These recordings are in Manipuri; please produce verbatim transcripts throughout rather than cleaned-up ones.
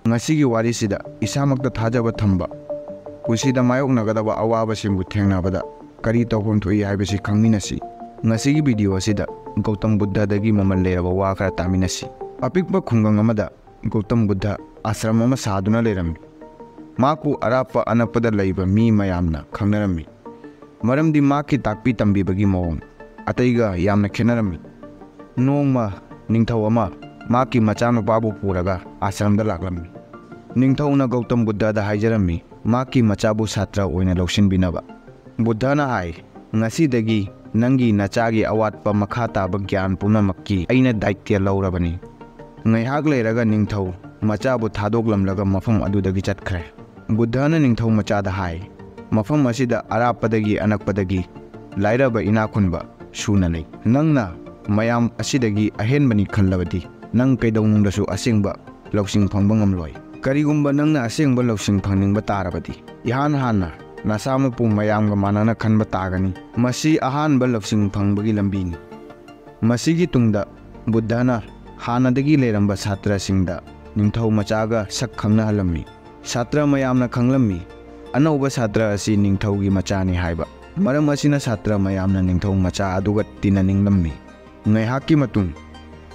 ꯉꯁꯤꯒꯤ ꯋꯥꯔꯤꯁꯤꯗ ꯏꯁꯥꯃꯛꯇ ꯊꯥꯖꯕ ꯊꯝꯕ, ꯄꯨꯟꯁꯤꯗ ꯃꯥꯌꯣꯛꯅꯒꯗꯕ ꯑꯋꯥꯕꯁꯤꯡꯕꯨ ꯊꯦꯡꯅꯕꯗ ꯀꯔꯤ ꯇꯧꯐꯝ ꯊꯣꯛꯏ ꯍꯥꯏꯕꯁꯤ ꯈꯪꯃꯤꯟꯅꯁꯤ꯫ ꯉꯁꯤꯒꯤ ꯚꯤꯗꯤꯑꯣ ꯑꯁꯤꯗ ꯒꯧꯇꯝ ꯕꯨꯗ꯭ꯙꯗꯒꯤ ꯃꯃꯜ ꯂꯩꯔꯕ ꯋꯥ ꯈꯔ ꯇꯥꯃꯤꯟꯅꯁꯤ꯫ ꯑꯄꯤꯛꯄ ꯈꯨꯡꯒꯪ ꯑꯃꯗ ꯒꯧꯇꯝ ꯕꯨꯗ꯭ꯙ ꯑꯥꯁ꯭ꯔꯝ ꯑꯃ ꯁꯥꯗꯨꯅ ꯂꯩꯔꯝꯃꯤ꯫ ꯃꯍꯥꯛꯄꯨ ꯑꯔꯥꯞꯄ ꯑꯅꯛꯄꯗ ꯂꯩꯕ ꯃꯤ ꯃꯌꯥꯝꯅ ꯈꯪꯅꯔꯝꯃꯤ, ꯃꯔꯝꯗꯤ ꯃꯍꯥꯛꯀꯤ ꯇꯥꯛꯄꯤ ꯇꯝꯕꯤꯕꯒꯤ ꯃꯑꯣꯡ ꯑꯇꯩꯒ ꯌꯥꯝꯅ ꯈꯦꯠꯅꯔꯝꯃꯤ꯫ ꯅꯣꯡꯃ ꯅꯤꯡꯊꯧ ꯑꯃ ꯃꯍꯥꯛꯀꯤ ꯃꯆꯥꯅꯨꯄꯥꯕꯨ ꯄꯨꯔꯒ ꯑꯥꯁ꯭ꯔꯝꯗ ꯂꯥꯛꯂꯝꯃꯤ꯫ ꯅꯤꯡꯊꯧꯅ ꯒꯧꯇꯝ ꯕꯨꯗ꯭ꯙꯗ ꯍꯥꯏꯖꯔꯝꯃꯤ, ꯃꯍꯥꯛꯀꯤ ꯃꯆꯥꯕꯨ ꯁꯥꯇ꯭ꯔ ꯑꯣꯏꯅ ꯂꯧꯁꯤꯟꯕꯤꯅꯕ꯫ ꯕꯨꯗ꯭ꯙꯅ ꯍꯥꯏ, "ꯉꯁꯤꯗꯒꯤ ꯅꯪꯒꯤ ꯅꯆꯥꯒꯤ ꯑꯋꯥꯠꯄ ꯃꯈꯥ ꯇꯥꯕ ꯒ꯭ꯌꯥꯟ ꯄꯨꯝꯅꯃꯛꯀꯤ ꯑꯩꯅ ꯗꯥꯏꯇ꯭ꯌ ꯂꯧꯔꯕꯅꯤ"꯫ ꯉꯥꯏꯍꯥꯛ ꯂꯩꯔꯒ ꯅꯤꯡꯊꯧ ꯃꯆꯥꯕꯨ ꯊꯥꯗꯣꯛꯂꯝꯂꯒ ꯃꯐꯝ ꯑꯗꯨꯗꯒꯤ ꯆꯠꯈ꯭ꯔꯦ꯫ ꯕꯨꯗ꯭ꯙꯅ ꯅꯤꯡꯊꯧ ꯃꯆꯥꯗ ꯍꯥꯏ, "ꯃꯐꯝ ꯑꯁꯤꯗ ꯑꯔꯥꯞꯄꯗꯒꯤ ꯑꯅꯛꯄꯗꯒꯤ, ꯂꯥꯏꯔꯕ ꯏꯅꯥꯛ ꯈꯨꯟꯕ ꯁꯨꯅ ꯂꯩ꯫ ꯅꯪꯅ ꯃꯌꯥꯝ ꯑꯁꯤꯗꯒꯤ ꯑꯍꯦꯟꯕꯅꯤ ꯈꯜꯂꯕꯗꯤ, ꯅꯪ ꯀꯩꯗꯧꯅꯨꯡꯗꯁꯨ ꯑꯁꯦꯡꯕ ꯂꯧꯁꯤꯡ ꯐꯪꯕ ꯉꯝꯂꯣꯏ꯫ ꯀꯔꯤꯒꯨꯝꯕ ꯅꯪꯅ ꯑꯁꯦꯡꯕ ꯂꯧꯁꯤꯡ ꯐꯪꯅꯤꯡꯕ ꯇꯥꯔꯕꯗꯤ, ꯏꯍꯥꯟ ꯍꯥꯟꯅ ꯅꯁꯥꯃꯛꯄꯨ ꯃꯌꯥꯝꯒ ꯃꯥꯟꯅꯅ ꯈꯟꯕ ꯇꯥꯒꯅꯤ꯫ ꯃꯁꯤ ꯑꯍꯥꯟꯕ ꯂꯧꯁꯤꯡ ꯐꯪꯕꯒꯤ ꯂꯝꯕꯤꯅꯤ"꯫ ꯃꯁꯤꯒꯤ ꯇꯨꯡꯗ ꯕꯨꯗ꯭ꯙꯅ ꯍꯥꯟꯅꯗꯒꯤ ꯂꯩꯔꯝꯕ ꯁꯥꯇ꯭ꯔꯁꯤꯡꯗ ꯅꯤꯡꯊꯧ ꯃꯆꯥꯒ ꯁꯛ ꯈꯪꯅꯍꯜꯂꯝꯃꯤ꯫ ꯁꯥꯇ꯭ꯔ ꯃꯌꯥꯝꯅ ꯈꯪꯂꯝꯃꯤ, ꯑꯅꯧꯕ ꯁꯥꯇ꯭ꯔ ꯑꯁꯤ ꯅꯤꯡꯊꯧꯒꯤ ꯃꯆꯥꯅꯤ ꯍꯥꯏꯕ꯫ ꯃꯔꯝ ꯑꯁꯤꯅ ꯁꯥꯇ꯭ꯔ ꯃꯌꯥꯝꯅ ꯅꯤꯡꯊꯧ ꯃꯆꯥ ꯑꯗꯨꯒ ꯇꯤꯟꯅꯅꯤꯡꯂꯝꯃꯤ꯫ ꯉꯥꯏꯍꯥꯛꯀꯤ ꯃꯇꯨꯡ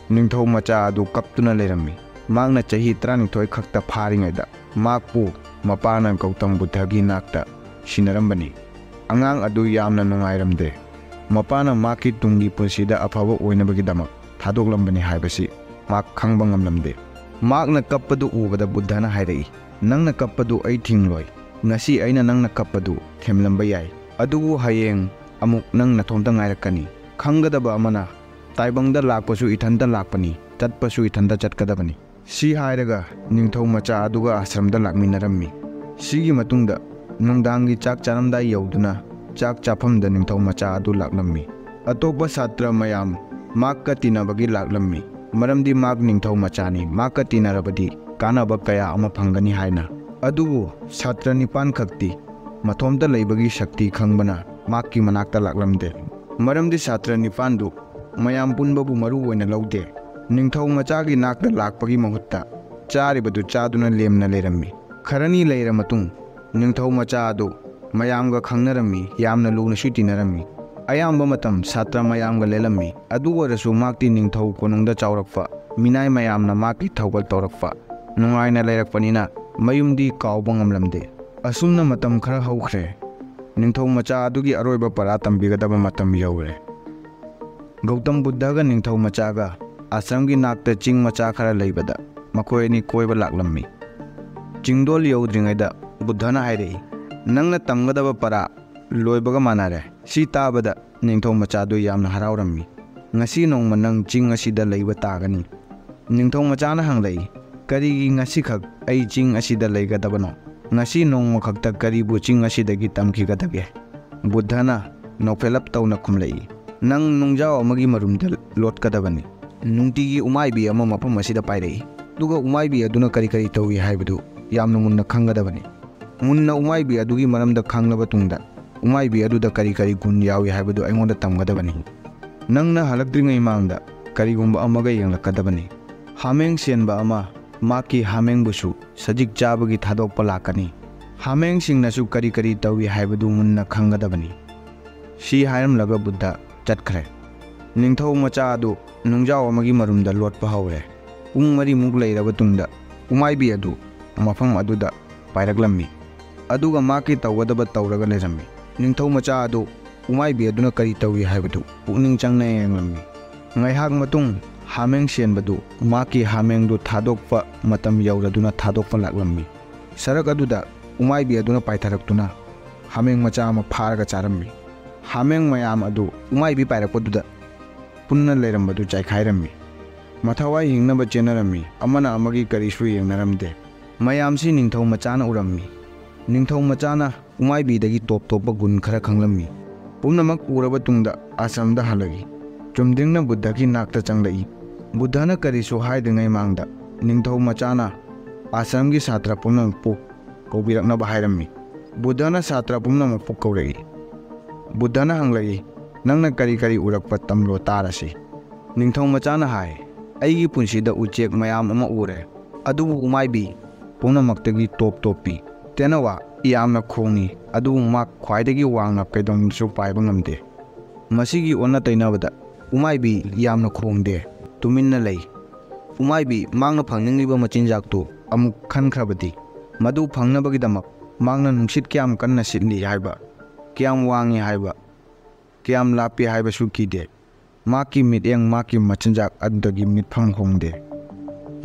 ꯅꯤꯡꯊꯧ ꯃꯆꯥ ꯑꯗꯨ ꯀꯞꯇꯨꯅ ꯂꯩꯔꯝꯃꯤ꯫ ꯃꯍꯥꯛꯅ ꯆꯍꯤ ꯇꯔꯥꯅꯤꯊꯣꯏ ꯈꯛꯇ ꯐꯥꯔꯤꯉꯩꯗ ꯃꯍꯥꯛꯄꯨ ꯃꯄꯥꯅ ꯒꯧꯇꯝ ꯕꯨꯗ꯭ꯙꯒꯤ ꯅꯥꯛꯇ ꯁꯤꯟꯅꯔꯝꯕꯅꯤ꯫ ꯑꯉꯥꯡ ꯑꯗꯨ ꯌꯥꯝꯅ ꯅꯨꯡꯉꯥꯏꯔꯝꯗꯦ꯫ ꯃꯄꯥꯅ ꯃꯍꯥꯛꯀꯤ ꯇꯨꯡꯒꯤ ꯄꯨꯟꯁꯤꯗ ꯑꯐꯕ ꯑꯣꯏꯅꯕꯒꯤꯗꯃꯛ ꯊꯥꯗꯣꯛꯂꯝꯕꯅꯤ ꯍꯥꯏꯕꯁꯤ ꯃꯍꯥꯛ ꯈꯪꯕ ꯉꯝꯂꯝꯗꯦ꯫ ꯃꯍꯥꯛꯅ ꯀꯞꯄꯗꯨ ꯎꯕꯗ ꯕꯨꯗ꯭ꯙꯅ ꯍꯥꯏꯔꯛꯏ, "ꯅꯪꯅ ꯀꯞꯄꯗꯨ ꯑꯩ ꯊꯤꯡꯂꯣꯏ꯫ ꯉꯁꯤ ꯑꯩꯅ ꯅꯪꯅ ꯀꯞꯄꯗꯨ ꯊꯦꯝꯂꯝꯕ ꯌꯥꯏ, ꯑꯗꯨꯕꯨ ꯍꯌꯦꯡ ꯑꯃꯨꯛ ꯅꯪ ꯅꯊꯣꯝꯇ ꯉꯥꯏꯔꯛꯀꯅꯤ꯫ ꯈꯪꯒꯗꯕ ꯑꯃꯅ, ꯇꯥꯏꯕꯪꯗ ꯂꯥꯛꯄꯁꯨ ꯏꯊꯟꯇ ꯂꯥꯛꯄꯅꯤ, ꯆꯠꯄꯁꯨ ꯏꯊꯟꯇ ꯆꯠꯀꯗꯕꯅꯤ"꯫ ꯁꯤ ꯍꯥꯏꯔꯒ ꯅꯤꯡꯊꯧ ꯃꯆꯥ ꯑꯗꯨꯒ ꯑꯥꯁ꯭ꯔꯝꯗ ꯂꯥꯛꯃꯤꯟꯅꯔꯝꯃꯤ꯫ ꯁꯤꯒꯤ ꯃꯇꯨꯡꯗ ꯅꯨꯡꯗꯥꯡꯒꯤ ꯆꯥꯛ ꯆꯥꯔꯝꯗꯥꯏ ꯌꯧꯗꯨꯅ ꯆꯥꯛ ꯆꯥꯐꯝꯗ ꯅꯤꯡꯊꯧ ꯃꯆꯥ ꯑꯗꯨ ꯂꯥꯛꯂꯝꯃꯤ꯫ ꯑꯇꯣꯞꯄ ꯁꯥꯇ꯭ꯔ ꯃꯌꯥꯝ ꯃꯍꯥꯛꯀ ꯇꯤꯟꯅꯕꯒꯤ ꯂꯥꯛꯂꯝꯃꯤ, ꯃꯔꯝꯗꯤ ꯃꯍꯥꯛ ꯅꯤꯡꯊꯧ ꯃꯆꯥꯅꯤ, ꯃꯍꯥꯛꯀ ꯇꯤꯟꯅꯔꯕꯗꯤ ꯀꯥꯟꯅꯕ ꯀꯌꯥ ꯑꯃ ꯐꯪꯒꯅꯤ ꯍꯥꯏꯅ꯫ ꯑꯗꯨꯕꯨ ꯁꯥꯇ꯭ꯔ ꯅꯤꯄꯥꯟ ꯈꯛꯇꯤ ꯃꯊꯣꯝꯇ ꯂꯩꯕꯒꯤ ꯁꯛꯇꯤ ꯈꯪꯕꯅ ꯃꯍꯥꯛꯀꯤ ꯃꯅꯥꯛꯇ ꯂꯥꯛꯂꯝꯗꯦ, ꯃꯔꯝꯗꯤ ꯁꯥꯇ꯭ꯔ ꯅꯤꯄꯥꯟꯗꯨ ꯃꯌꯥꯝ ꯄꯨꯟꯕꯕꯨ ꯃꯔꯨ ꯑꯣꯏꯅ ꯂꯧꯗꯦ꯫ ꯅꯤꯡꯊꯧ ꯃꯆꯥꯒꯤ ꯅꯥꯛꯇ ꯂꯥꯛꯄꯒꯤ ꯃꯍꯨꯠꯇ ꯆꯥꯔꯤꯕꯗꯨ ꯆꯥꯗꯨꯅ ꯂꯦꯝꯅ ꯂꯩꯔꯝꯃꯤ꯫ ꯈꯔꯅꯤ ꯂꯩꯔ ꯃꯇꯨꯡ ꯅꯤꯡꯊꯧ ꯃꯆꯥ ꯑꯗꯨ ꯃꯌꯥꯝꯒ ꯈꯪꯅꯔꯝꯃꯤ, ꯌꯥꯝꯅ ꯂꯨꯅꯁꯨ ꯇꯤꯟꯅꯔꯝꯃꯤ꯫ ꯑꯌꯥꯝꯕ ꯃꯇꯝ ꯁꯥꯇ꯭ꯔ ꯃꯌꯥꯝꯒ ꯂꯦꯜꯂꯝꯃꯤ꯫ ꯑꯗꯨ ꯑꯣꯏꯔꯁꯨ ꯃꯍꯥꯛꯇꯤ ꯅꯤꯡꯊꯧ ꯀꯣꯅꯨꯡꯗ ꯆꯥꯎꯔꯛꯄ, ꯃꯤꯅꯥꯏ ꯃꯌꯥꯝꯅ ꯃꯍꯥꯛꯀꯤ ꯊꯧꯒꯜ ꯇꯧꯔꯛꯄ, ꯅꯨꯡꯉꯥꯏꯅ ꯂꯩꯔꯛꯄꯅꯤꯅ ꯃꯌꯨꯝꯗꯤ ꯀꯥꯎꯕ ꯉꯝꯂꯝꯗꯦ꯫ ꯑꯁꯨꯝꯅ ꯃꯇꯝ ꯈꯔ ꯍꯧꯈ꯭ꯔꯦ꯫ ꯅꯤꯡꯊꯧ ꯃꯆꯥ ꯑꯗꯨꯒꯤ ꯑꯔꯣꯏꯕ ꯄꯔꯥ ꯇꯝꯕꯤꯒꯗꯕ ꯃꯇꯝ ꯌꯧꯔꯦ꯫ ꯒꯧꯇꯝ ꯕꯨꯗꯙꯒ ꯅꯤꯡꯊꯧ ꯃꯆꯥꯒ ꯑꯥꯁ꯭ꯔꯝꯒꯤ ꯅꯥꯛꯇ ꯆꯤꯡ ꯃꯆꯥ ꯈꯔ ꯂꯩꯕꯗ ꯃꯈꯣꯏ ꯑꯅꯤ ꯀꯣꯏꯕ ꯂꯥꯛꯂꯝꯃꯤ꯫ ꯆꯤꯡꯗꯣꯜ ꯌꯧꯗ꯭ꯔꯤꯉꯩꯗ ꯕꯨꯗꯙꯅ ꯍꯥꯏꯔꯛꯏ, "ꯅꯪꯅ ꯇꯝꯒꯗꯕ ꯄꯔꯥ ꯂꯣꯏꯕꯒ ꯃꯥꯟꯅꯔꯦ꯫" ꯁꯤ ꯇꯥꯕꯗ ꯅꯤꯡꯊꯧ ꯃꯆꯥꯗꯨ ꯌꯥꯝꯅ ꯍꯔꯥꯎꯔꯝꯃꯤ꯫ "ꯉꯁꯤ ꯅꯣꯡꯃ ꯅꯪ ꯆꯤꯡ ꯑꯁꯤꯗ ꯂꯩꯕ ꯇꯥꯒꯅꯤ꯫" ꯅꯤꯡꯊꯧ ꯃꯆꯥꯅ ꯍꯪꯂꯛꯏ, "ꯀꯔꯤꯒꯤ ꯉꯁꯤꯈꯛ ꯑꯩ ꯆꯤꯡ ꯑꯁꯤꯗ ꯂꯩꯒꯗꯕꯅꯣ? ꯉꯁꯤ ꯅꯣꯡꯃꯈꯛꯇ ꯀꯔꯤꯕꯨ ꯆꯤꯡ ꯑꯁꯤꯗꯒꯤ ꯇꯝꯈꯤꯒꯗꯒꯦ?" ꯕꯨꯗꯙꯅ ꯅꯣꯛꯐꯦꯂꯞ ꯇꯧꯅ ꯈꯨꯝꯂꯛꯏ, "ꯅꯪ ꯅꯨꯡꯖꯥꯎ ꯑꯃꯒꯤ ꯃꯔꯨꯝꯗ ꯂꯣꯠꯀꯗꯕꯅꯤ꯫ ꯅꯨꯡꯇꯤꯒꯤ ꯎꯃꯥꯏꯕꯤ ꯑꯃ ꯃꯐꯝ ꯑꯁꯤꯗ ꯄꯥꯏꯔꯛꯏ, ꯑꯗꯨꯒ ꯎꯃꯥꯏꯕꯤ ꯑꯗꯨꯅ ꯀꯔꯤ ꯀꯔꯤ ꯇꯧꯏ ꯍꯥꯏꯕꯗꯨ ꯌꯥꯝꯅ ꯃꯨꯟꯅ ꯈꯪꯒꯗꯕꯅꯤ꯫ ꯃꯨꯟꯅ ꯎꯃꯥꯏꯕꯤ ꯑꯗꯨꯒꯤ ꯃꯔꯝꯗ ꯈꯪꯂꯕ ꯇꯨꯡꯗ, ꯎꯃꯥꯏꯕꯤ ꯑꯗꯨꯗ ꯀꯔꯤ ꯀꯔꯤ ꯒꯨꯟ ꯌꯥꯎꯏ ꯍꯥꯏꯕꯗꯨ ꯑꯩꯉꯣꯟꯗ ꯇꯝꯒꯗꯕꯅꯤ꯫ ꯅꯪꯅ ꯍꯜꯂꯛꯇ꯭ꯔꯤꯉꯩ ꯃꯥꯡꯗ ꯀꯔꯤꯒꯨꯝꯕ ꯑꯃꯒ ꯌꯦꯡꯂꯛꯀꯗꯕꯅꯤ꯫ ꯍꯥꯃꯦꯡ ꯁꯦꯟꯕ ꯑꯃ ꯃꯍꯥꯛꯀꯤ ꯍꯥꯃꯦꯡꯕꯨꯁꯨ ꯁꯖꯤꯛ ꯆꯥꯕꯒꯤ ꯊꯥꯗꯣꯛꯄ ꯂꯥꯛꯀꯅꯤ꯫ ꯍꯥꯃꯦꯡꯁꯤꯡꯅꯁꯨ ꯀꯔꯤ ꯀꯔꯤ ꯇꯧꯏ ꯍꯥꯏꯕꯗꯨ ꯃꯨꯟꯅ ꯈꯪꯒꯗꯕꯅꯤ꯫" ꯁꯤ ꯍꯥꯏꯔꯝꯂꯒ ꯕꯨꯗꯙ ꯆꯠꯈ꯭ꯔꯦ꯫ ꯅꯤꯡꯊꯧ ꯃꯆꯥ ꯑꯗꯨ ꯅꯨꯡꯖꯥꯎ ꯑꯃꯒꯤ ꯃꯔꯨꯝꯗ ꯂꯣꯠꯄ ꯍꯧꯔꯦ꯫ ꯄꯨꯡ ꯃꯔꯤꯃꯨꯛ ꯂꯩꯔꯕ ꯇꯨꯡꯗ ꯎꯃꯥꯏꯕꯤ ꯑꯗꯨ ꯃꯐꯝ ꯑꯗꯨꯗ ꯄꯥꯏꯔꯛꯂꯝꯃꯤ꯫ ꯑꯗꯨꯒ ꯃꯍꯥꯛꯀꯤ ꯇꯧꯒꯗꯕ ꯇꯧꯔꯒ ꯂꯩꯔꯝꯃꯤ꯫ ꯅꯤꯡꯊꯧ ꯃꯆꯥ ꯑꯗꯨ ꯎꯃꯥꯏꯕꯤ ꯑꯗꯨꯅ ꯀꯔꯤ ꯇꯧꯏ ꯍꯥꯏꯕꯗꯨ ꯄꯨꯛꯅꯤꯡ ꯆꯪꯅ ꯌꯦꯡꯂꯝꯃꯤ꯫ ꯉꯥꯏꯍꯥꯛ ꯃꯇꯨꯡ ꯍꯥꯃꯦꯡ ꯁꯦꯟꯕꯗꯨ ꯃꯍꯥꯛꯀꯤ ꯍꯥꯃꯦꯡꯗꯨ ꯊꯥꯗꯣꯛꯄ ꯃꯇꯝ ꯌꯧꯔꯗꯨꯅ ꯊꯥꯗꯣꯛꯄ ꯂꯥꯛꯂꯝꯃꯤ꯫ ꯁꯔꯛ ꯑꯗꯨꯗ ꯎꯃꯥꯏꯕꯤ ꯑꯗꯨꯅ ꯄꯥꯏꯊꯔꯛꯇꯨꯅ ꯍꯥꯃꯦꯡ ꯃꯆꯥ ꯑꯃ ꯐꯥꯔꯒ ꯆꯥꯔꯝꯃꯤ꯫ ꯍꯥꯃꯦꯡ ꯃꯌꯥꯝ ꯑꯗꯨ ꯎꯃꯥꯏꯕꯤ ꯄꯥꯏꯔꯛꯄꯗꯨꯗ ꯄꯨꯟꯅ ꯂꯩꯔꯝꯕꯗꯨ ꯆꯥꯏꯈꯥꯏꯔꯝꯃꯤ꯫ ꯃꯊꯋꯥꯏ ꯍꯤꯡꯅꯕ ꯆꯦꯟꯅꯔꯝꯃꯤ, ꯑꯃꯅ ꯑꯃꯒꯤ ꯀꯔꯤꯁꯨ ꯌꯦꯡꯅꯔꯝꯗꯦ꯫ ꯃꯌꯥꯝꯁꯤ ꯅꯤꯡꯊꯧ ꯃꯆꯥꯅ ꯎꯔꯝꯃꯤ꯫ ꯅꯤꯡꯊꯧ ꯃꯆꯥꯅ ꯎꯃꯥꯏꯕꯤꯗꯒꯤ ꯇꯣꯞ ꯇꯣꯞꯄ ꯒꯨꯟ ꯈꯔ ꯈꯪꯂꯝꯃꯤ꯫ ꯄꯨꯝꯅꯃꯛ ꯎꯔꯕ ꯇꯨꯡꯗ ꯑꯥꯁ꯭ꯔꯝꯗ ꯍꯜꯂꯛꯏ꯫ ꯆꯨꯝꯗ꯭ꯔꯤꯡꯅ ꯕꯨꯗꯙꯒꯤ ꯅꯥꯛꯇ ꯆꯪꯂꯛꯏ꯫ ꯕꯨꯗꯙꯅ ꯀꯔꯤꯁꯨ ꯍꯥꯏꯗ꯭ꯔꯤꯉꯩ ꯃꯥꯡꯗ ꯅꯤꯡꯊꯧ ꯃꯆꯥꯅ ꯑꯥꯁ꯭ꯔꯝꯒꯤ ꯁꯥꯇ꯭ꯔ ꯄꯨꯝꯅꯃꯛꯄꯨ ꯀꯧꯕꯤꯔꯛꯅꯕ ꯍꯥꯏꯔꯝꯃꯤ꯫ ꯕꯨꯗꯙꯅ ꯁꯥꯇ꯭ꯔ ꯄꯨꯝꯅꯃꯛꯄꯨ ꯀꯧꯔꯛꯏ꯫ ꯕꯨꯗꯙꯅ ꯍꯪꯂꯛꯏ, "ꯅꯪꯅ ꯀꯔꯤ ꯀꯔꯤ ꯎꯔꯛꯄ ꯇꯝꯂꯣ ꯇꯥꯔꯁꯤ꯫" ꯅꯤꯡꯊꯧ ꯃꯆꯥꯅ ꯍꯥꯏ, "ꯑꯩꯒꯤ ꯄꯨꯟꯁꯤꯗ ꯎꯆꯦꯛ ꯃꯌꯥꯝ ꯑꯃ ꯎꯔꯦ꯫ ꯑꯗꯨꯕꯨ ꯎꯃꯥꯏꯕꯤ ꯄꯨꯝꯅꯃꯛꯇꯒꯤ ꯇꯣꯞ ꯇꯣꯞꯄꯤ꯫ ꯇꯦꯅꯋꯥ ꯌꯥꯝꯅ ꯈꯣꯡꯏ, ꯑꯗꯨꯕꯨ ꯃꯥ ꯈ꯭ꯋꯥꯏꯗꯒꯤ ꯋꯥꯡꯅ ꯀꯩꯗꯧꯅꯁꯨ ꯄꯥꯏꯕ ꯉꯝꯗꯦ꯫ ꯃꯁꯤꯒꯤ ꯑꯣꯟꯅ ꯇꯩꯅꯕꯗ ꯎꯃꯥꯏꯕꯤ ꯌꯥꯝꯅ ꯈꯣꯡꯗꯦ, ꯇꯨꯃꯤꯟꯅ ꯂꯩ꯫ ꯎꯃꯥꯏꯕꯤ ꯃꯍꯥꯛꯅ ꯐꯪꯅꯤꯡꯂꯤꯕ ꯃꯆꯤꯟꯖꯥꯛꯇꯨ ꯑꯃꯨꯛ ꯈꯟꯈ꯭ꯔꯕꯗꯤ, ꯃꯗꯨ ꯐꯪꯅꯕꯒꯤꯗꯃꯛ ꯃꯍꯥꯛꯅ ꯅꯨꯡꯁꯤꯠ ꯀꯌꯥꯝ ꯀꯟꯅ ꯁꯤꯠꯂꯤ ꯍꯥꯏꯕ, ꯀꯌꯥꯝ ꯋꯥꯡꯉꯤ ꯍꯥꯏꯕ, ꯀꯌꯥꯝ ꯂꯥꯞꯄꯤ ꯍꯥꯏꯕꯁꯨ ꯀꯤꯗꯦ꯫ ꯃꯍꯥꯛꯀꯤ ꯃꯤꯠꯌꯦꯡ ꯃꯍꯥꯛꯀꯤ ꯃꯆꯤꯟꯖꯥꯛ ꯑꯗꯨꯗꯒꯤ ꯃꯤꯠꯐꯝ ꯍꯣꯡꯗꯦ꯫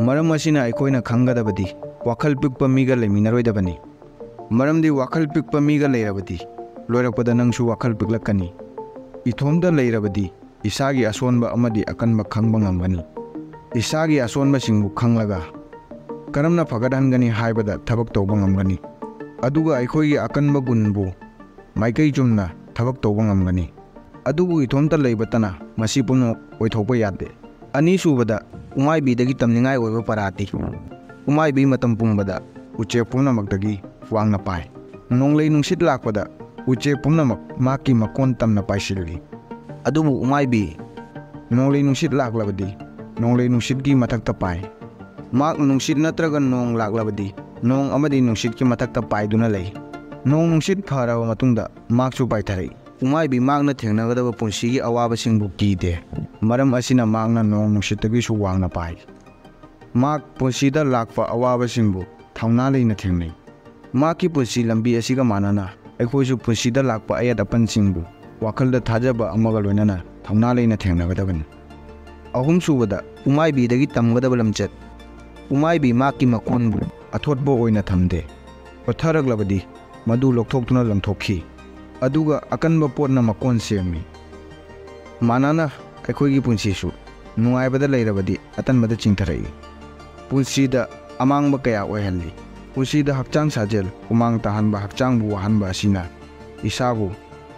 ꯃꯔꯝ ꯑꯁꯤꯅ ꯑꯩꯈꯣꯏꯅ ꯈꯪꯒꯗꯕꯗꯤ ꯋꯥꯈꯜ ꯄꯤꯛꯄ ꯃꯤꯒ ꯂꯩꯃꯤꯟꯅꯔꯣꯏꯗꯕꯅꯤ꯫ ꯃꯔꯝꯗꯤ ꯋꯥꯈꯜ ꯄꯤꯛꯄ ꯃꯤꯒ ꯂꯩꯔꯕꯗꯤ ꯂꯣꯏꯔꯛꯄꯗ ꯅꯪꯁꯨ ꯋꯥꯈꯜ ꯄꯤꯛꯂꯛꯀꯅꯤ꯫ ꯏꯊꯣꯝꯇ ꯂꯩꯔꯕꯗꯤ ꯏꯁꯥꯒꯤ ꯑꯁꯣꯟꯕ ꯑꯃꯗꯤ ꯑꯀꯟꯕ ꯈꯪꯕ ꯉꯝꯒꯅꯤ꯫ ꯏꯁꯥꯒꯤ ꯑꯁꯣꯟꯕꯁꯤꯡꯕꯨ ꯈꯪꯂꯒ ꯀꯔꯝꯅ ꯐꯒꯠꯍꯟꯒꯅꯤ ꯍꯥꯏꯕꯗ ꯊꯕꯛ ꯇꯧꯕ ꯉꯝꯒꯅꯤ꯫ ꯑꯗꯨꯒ ꯑꯩꯈꯣꯏꯒꯤ ꯑꯀꯟꯕ ꯒꯨꯟꯕꯨ ꯃꯥꯏꯀꯩ ꯆꯨꯝꯅ ꯊꯕꯛ ꯇꯧꯕ ꯉꯝꯒꯅꯤ꯫ ꯑꯗꯨꯕꯨ ꯏꯊꯣꯝꯇ ꯂꯩꯕꯇꯅ ꯃꯁꯤ ꯄꯨꯝꯅꯃꯛ ꯑꯣꯏꯊꯣꯛꯄ ꯌꯥꯗꯦ꯫ ꯑꯅꯤꯁꯨꯕꯗ, ꯎꯃꯥꯏꯕꯤꯗꯒꯤ ꯇꯝꯅꯤꯡꯉꯥꯏ ꯑꯣꯏꯕ ꯄꯔꯥꯗꯤ, ꯎꯃꯥꯏꯕꯤ ꯃꯇꯝ ꯄꯨꯝꯕꯗ ꯎꯆꯦꯛ ꯄꯨꯝꯅꯃꯛꯇꯒꯤ ꯋꯥꯡꯅ ꯄꯥꯏ꯫ ꯅꯣꯡꯂꯩ ꯅꯨꯡꯁꯤꯠ ꯂꯥꯛꯄꯗ ꯎꯆꯦꯛ ꯄꯨꯝꯅꯃꯛ ꯃꯍꯥꯛꯀꯤ ꯃꯀꯣꯟ ꯇꯝꯅ ꯄꯥꯏꯁꯤꯜꯂꯤ꯫ ꯑꯗꯨꯕꯨ ꯎꯃꯥꯏꯕꯤ ꯅꯣꯡꯂꯩ ꯅꯨꯡꯁꯤꯠ ꯂꯥꯛꯂꯕꯗꯤ ꯅꯣꯡꯂꯩ ꯅꯨꯡꯁꯤꯠꯀꯤ ꯃꯊꯛꯇ ꯄꯥꯏ꯫ ꯃꯍꯥꯛ ꯅꯨꯡꯁꯤꯠ ꯅꯠꯇ꯭ꯔꯒ ꯅꯣꯡ ꯂꯥꯛꯂꯕꯗꯤ ꯅꯣꯡ ꯑꯃꯗꯤ ꯅꯨꯡꯁꯤꯠꯀꯤ ꯃꯊꯛꯇ ꯄꯥꯏꯗꯨꯅ ꯂꯩ꯫ ꯅꯣꯡ ꯅꯨꯡꯁꯤꯠ ꯐꯔꯕ ꯃꯇꯨꯡꯗ ꯃꯍꯥꯛꯁꯨ ꯄꯥꯏꯊꯔꯛꯏ꯫ ꯎꯃꯥꯏꯕꯤ ꯃꯍꯥꯛꯅ ꯊꯦꯡꯅꯒꯗꯕ ꯄꯨꯟꯁꯤꯒꯤ ꯑꯋꯥꯕꯁꯤꯡꯕꯨ ꯀꯤꯗꯦ꯫ ꯃꯔꯝ ꯑꯁꯤꯅ ꯃꯍꯥꯛꯅ ꯅꯣꯡ ꯅꯨꯡꯁꯤꯠꯇꯒꯤꯁꯨ ꯋꯥꯡꯅ ꯄꯥꯏ꯫ ꯃꯍꯥꯛ ꯄꯨꯟꯁꯤꯗ ꯂꯥꯛꯄ ꯑꯋꯥꯕꯁꯤꯡꯕꯨ ꯊꯧꯅꯥ ꯂꯩꯅ ꯊꯦꯡꯅꯩ꯫ ꯃꯍꯥꯛꯀꯤ ꯄꯨꯟꯁꯤ ꯂꯝꯕꯤ ꯑꯁꯤꯒ ꯃꯥꯟꯅꯅ ꯑꯩꯈꯣꯏꯁꯨ ꯄꯨꯟꯁꯤꯗ ꯂꯥꯛꯄ ꯑꯌꯦꯠ ꯑꯄꯟꯁꯤꯡꯕꯨ ꯋꯥꯈꯜꯗ ꯊꯥꯖꯕ ꯑꯃꯒ ꯂꯣꯏꯅꯅ ꯊꯧꯅꯥ ꯂꯩꯅ ꯊꯦꯡꯅꯒꯗꯕꯅꯤ꯫ ꯑꯍꯨꯝꯁꯨꯕꯗ, ꯎꯃꯥꯏꯕꯤꯗꯒꯤ ꯇꯝꯒꯗꯕ ꯂꯝꯆꯠ꯫ ꯎꯃꯥꯏꯕꯤ ꯃꯍꯥꯛꯀꯤ ꯃꯀꯣꯟꯕꯨ ꯑꯊꯣꯠꯄ ꯑꯣꯏꯅ ꯊꯝꯗꯦ꯫ ꯄꯠꯊꯔꯛꯂꯕꯗꯤ ꯃꯗꯨ ꯂꯧꯊꯣꯛꯇꯨꯅ ꯂꯪꯊꯣꯛꯈꯤ꯫ ꯑꯗꯨꯒ ꯑꯀꯟꯕ ꯄꯣꯠꯅ ꯃꯀꯣꯟ ꯁꯦꯝꯃꯤ꯫ ꯃꯥꯟꯅꯅ ꯑꯩꯈꯣꯏꯒꯤ ꯄꯨꯟꯁꯤꯁꯨ ꯅꯨꯡꯉꯥꯏꯕꯗ ꯂꯩꯔꯕꯗꯤ ꯑꯇꯟꯕꯗ ꯆꯤꯡꯊꯔꯛꯏ꯫ ꯄꯨꯟꯁꯤꯗ ꯑꯃꯥꯡꯕ ꯀꯌꯥ ꯑꯣꯏꯍꯜꯂꯤ꯫ ꯄꯨꯟꯁꯤꯗ ꯍꯛꯆꯥꯡ ꯁꯥꯖꯦꯜ, ꯍꯨꯃꯥꯡ ꯇꯥꯍꯟꯕ, ꯍꯛꯆꯥꯡꯕꯨ ꯋꯥꯍꯟꯕ ꯑꯁꯤꯅ ꯏꯁꯥꯕꯨ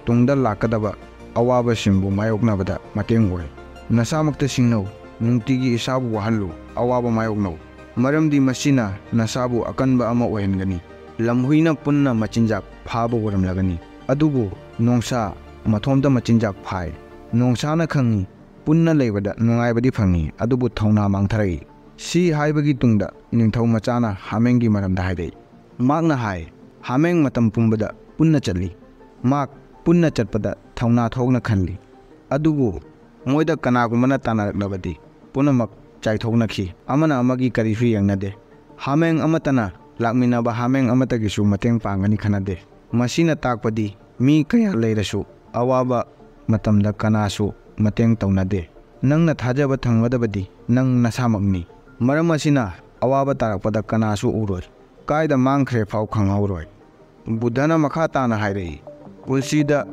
ꯇꯨꯡꯗ ꯂꯥꯛꯀꯗꯕ ꯑꯋꯥꯕꯁꯤꯡꯕꯨ ꯃꯥꯌꯣꯛꯅꯕꯗ ꯃꯇꯦꯡ ꯑꯣꯏ꯫ ꯅꯁꯥꯃꯛꯇ ꯁꯤꯡꯅꯧ, ꯅꯨꯡꯇꯤꯒꯤ ꯏꯁꯥꯕꯨ ꯋꯥꯍꯜꯂꯨ, ꯑꯋꯥꯕ ꯃꯥꯌꯣꯛꯅꯧ꯫ ꯃꯔꯝꯗꯤ ꯃꯁꯤꯅ ꯅꯁꯥꯕꯨ ꯑꯀꯟꯕ ꯑꯃ ꯑꯣꯏꯍꯟꯒꯅꯤ꯫ ꯂꯝꯍꯨꯏꯅ ꯄꯨꯟꯅ ꯃꯆꯤꯟꯖꯥꯛ ꯐꯥꯕ ꯑꯣꯏꯔꯝꯂꯒꯅꯤ꯫ ꯑꯗꯨꯕꯨ ꯅꯣꯡꯁꯥ ꯃꯊꯣꯝꯇ ꯃꯆꯤꯟꯖꯥꯛ ꯐꯥꯏ꯫ ꯅꯣꯡꯁꯥꯅ ꯈꯪꯏ, ꯄꯨꯟꯅ ꯂꯩꯕꯗ ꯅꯨꯡꯉꯥꯏꯕꯗꯤ ꯐꯪꯏ, ꯑꯗꯨꯕꯨ ꯊꯧꯅꯥ ꯃꯥꯡꯊꯔꯛꯏ꯫ ꯁꯤ ꯍꯥꯏꯕꯒꯤ ꯇꯨꯡꯗ ꯅꯤꯡꯊꯧ ꯃꯆꯥꯅ ꯍꯥꯃꯦꯡꯒꯤ ꯃꯔꯝꯗ ꯍꯥꯏꯔꯛꯏ꯫ ꯃꯍꯥꯛꯅ ꯍꯥꯏ, ꯍꯥꯃꯦꯡ ꯃꯇꯝ ꯄꯨꯝꯕꯗ ꯄꯨꯟꯅ ꯆꯠꯂꯤ꯫ ꯃꯍꯥꯛ ꯄꯨꯟꯅ ꯆꯠꯄꯗ ꯊꯧꯅꯥ ꯊꯣꯛꯅ ꯈꯜꯂꯤ꯫ ꯑꯗꯨꯕꯨ ꯃꯣꯏꯗ ꯀꯅꯥꯒꯨꯝꯕꯅ ꯇꯥꯟꯅꯔꯛꯂꯕꯗꯤ ꯄꯨꯝꯅꯃꯛ ꯆꯥꯏꯊꯣꯛꯅꯈꯤ꯫ ꯑꯃꯅ ꯑꯃꯒꯤ ꯀꯔꯤꯁꯨ ꯌꯦꯡꯅꯗꯦ꯫ ꯍꯥꯃꯦꯡ ꯑꯃꯠꯇꯅ ꯂꯥꯛꯃꯤꯟꯅꯕ ꯍꯥꯃꯦꯡ ꯑꯃꯠꯇꯒꯤꯁꯨ ꯃꯇꯦꯡ ꯄꯥꯡꯒꯅꯤ ꯈꯟꯅꯗꯦ꯫ ꯃꯁꯤꯅ ꯇꯥꯛꯄꯗꯤ ꯃꯤ ꯀꯌꯥ ꯂꯩꯔꯁꯨ ꯑꯋꯥꯕ ꯃꯇꯝꯗ ꯀꯅꯥꯁꯨ ꯃꯇꯦꯡ ꯇꯧꯅꯗꯦ꯫ ꯅꯪꯅ ꯊꯥꯖꯕ ꯊꯝꯒꯗꯕꯗꯤ ꯅꯪ ꯅꯁꯥꯃꯛꯅꯤ꯫ ꯃꯔꯝ ꯑꯁꯤꯅ ꯑꯋꯥꯕ ꯇꯥꯔꯛꯄꯗ ꯀꯅꯥꯁꯨ ꯎꯔꯣꯏ꯫ ꯀꯥꯏꯗ ꯃꯥꯡꯈ꯭ꯔꯦ ꯐꯥꯎ ꯈꯪꯍꯧꯔꯣꯏ꯫ ꯕꯨꯙꯅ ꯃꯈꯥ ꯇꯥꯅ ꯍꯥꯏꯔꯛꯏ, ꯄꯨꯟꯁꯤꯗ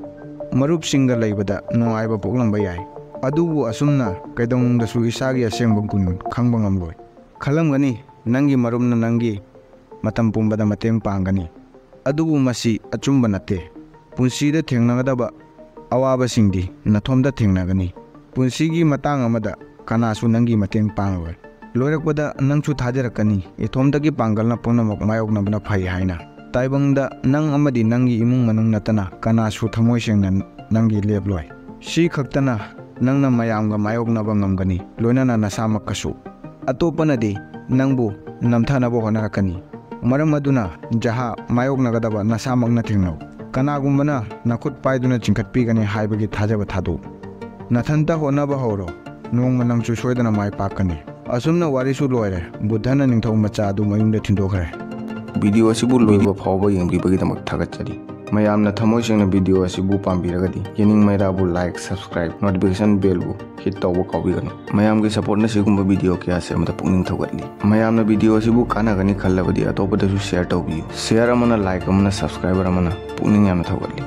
ꯃꯔꯨꯞꯁꯤꯡꯒ ꯂꯩꯕꯗ ꯅꯨꯡꯉꯥꯏꯕ ꯄꯣꯛꯂꯝꯕ ꯌꯥꯏ, ꯑꯗꯨꯕꯨ ꯑꯁꯨꯝꯅ ꯀꯩꯗꯧꯅꯨꯡꯗꯁꯨ ꯏꯁꯥꯒꯤ ꯑꯁꯦꯡꯕ ꯒꯨꯟ ꯈꯪꯕ ꯉꯝꯂꯣꯏ꯫ ꯈꯜꯂꯝꯒꯅꯤ, ꯅꯪꯒꯤ ꯃꯔꯨꯞꯅ ꯅꯪꯒꯤ ꯃꯇꯝ ꯄꯨꯝꯕꯗ ꯃꯇꯦꯡ ꯄꯥꯡꯒꯅꯤ, ꯑꯗꯨꯕꯨ ꯃꯁꯤ ꯑꯆꯨꯝꯕ ꯅꯠꯇꯦ꯫ ꯄꯨꯟꯁꯤꯗ ꯊꯦꯡꯅꯒꯗꯕ ꯑꯋꯥꯕꯁꯤꯡꯗꯤ ꯅꯊꯣꯝꯇ ꯊꯦꯡꯅꯒꯅꯤ꯫ ꯄꯨꯟꯁꯤꯒꯤ ꯃꯇꯥꯡ ꯑꯃꯗ ꯀꯅꯥꯁꯨ ꯅꯪꯒꯤ ꯃꯇꯦꯡ ꯄꯥꯡꯂꯣꯏ꯫ ꯂꯣꯏꯔꯛꯄꯗ ꯅꯪꯁꯨ ꯊꯥꯖꯔꯛꯀꯅꯤ, ꯏꯊꯣꯝꯇꯒꯤ ꯄꯥꯡꯒꯜꯅ ꯄꯨꯝꯅꯃꯛ ꯃꯥꯌꯣꯛꯅꯕꯅ ꯐꯩ ꯍꯥꯏꯅ꯫ ꯇꯥꯏꯕꯪꯗ ꯅꯪ ꯑꯃꯗꯤ ꯅꯪꯒꯤ ꯏꯃꯨꯡ ꯃꯅꯨꯡ ꯅꯠꯇꯅ ꯀꯅꯥꯁꯨ ꯊꯃꯣꯏ ꯁꯦꯡꯅ ꯅꯪꯒꯤ ꯂꯦꯞꯂꯣꯏ꯫ ꯁꯤ ꯈꯛꯇꯅ ꯅꯪꯅ ꯃꯌꯥꯝꯒ ꯃꯥꯌꯣꯛꯅꯕ ꯉꯝꯒꯅꯤ, ꯂꯣꯏꯅꯅ ꯅꯁꯥꯃꯛꯀꯁꯨ꯫ ꯑꯇꯣꯞꯄꯅꯗꯤ ꯅꯪꯕꯨ ꯅꯝꯊꯅꯕ ꯍꯣꯠꯅꯔꯛꯀꯅꯤ꯫ ꯃꯔꯝ ꯑꯗꯨꯅ ꯖꯍꯥ ꯃꯥꯌꯣꯛꯅꯒꯗꯕ ꯅꯁꯥꯃꯛꯅ ꯊꯦꯡꯅꯧ꯫ ꯀꯅꯥꯒꯨꯝꯕꯅ ꯅꯈꯨꯠ ꯄꯥꯏꯗꯨꯅ ꯆꯤꯡꯈꯠꯄꯤꯒꯅꯤ ꯍꯥꯏꯕꯒꯤ ꯊꯥꯖꯕ ꯊꯥꯗꯣꯛꯎ꯫ ꯅꯊꯟꯇ ꯍꯣꯠꯅꯕ ꯍꯧꯔꯣ꯫ ꯅꯣꯡꯃ ꯅꯪꯁꯨ ꯁꯣꯏꯗꯅ ꯃꯥꯏ ꯄꯥꯛꯀꯅꯤ꯫ ꯑꯁꯨꯝꯅ ꯋꯥꯔꯤꯁꯨ ꯂꯣꯏꯔꯦ꯫ ꯕꯨꯙꯅ ꯅꯤꯡꯊꯧ ꯃꯆꯥ ꯑꯗꯨ ꯃꯌꯨꯝꯗ ꯊꯤꯟꯗꯣꯛꯈ꯭ꯔꯦ꯫ ꯚꯤꯗꯤꯑꯣ ꯑꯁꯤꯕꯨ ꯂꯣꯏꯕ ꯐꯥꯎꯕ ꯌꯦꯡꯕꯤꯕꯒꯤꯗꯃꯛ ꯊꯥꯒꯠꯆꯔꯤ꯫ ꯃꯌꯥꯝꯅ ꯊꯃꯣꯏ ꯁꯦꯡꯅ ꯚꯤꯗꯤꯑꯣ ꯑꯁꯤꯕꯨ ꯄꯥꯝꯕꯤꯔꯒꯗꯤ ꯌꯦꯅꯤꯡ ꯃꯩꯔꯥꯕꯨ like, subscribe, notification bell ꯕꯨ hit ꯇꯧꯕ ꯀꯥꯎꯕꯤꯒꯅꯨ꯫ ꯃꯌꯥꯝꯒꯤ support ꯅ ꯁꯤꯒꯨꯝꯕ ꯚꯤꯗꯤꯑꯣ ꯀꯌꯥ ꯁꯦꯝꯕꯗ ꯄꯨꯛꯅꯤꯡ ꯊꯧꯒꯠꯂꯤ꯫ ꯃꯌꯥꯝꯅ ꯚꯤꯗꯤꯑꯣ ꯑꯁꯤꯕꯨ ꯀꯥꯟꯅꯒꯅꯤ ꯈꯜꯂꯕꯗꯤ ꯑꯇꯣꯞꯄꯗꯁꯨ share ꯇꯧꯕꯤꯌꯨ꯫ Share ꯑꯃꯅ, like ꯑꯃꯅ, subscriber ꯑꯃꯅ ꯄꯨꯛꯅꯤꯡ ꯌꯥꯝꯅ ꯊꯧꯒꯠꯂꯤ꯫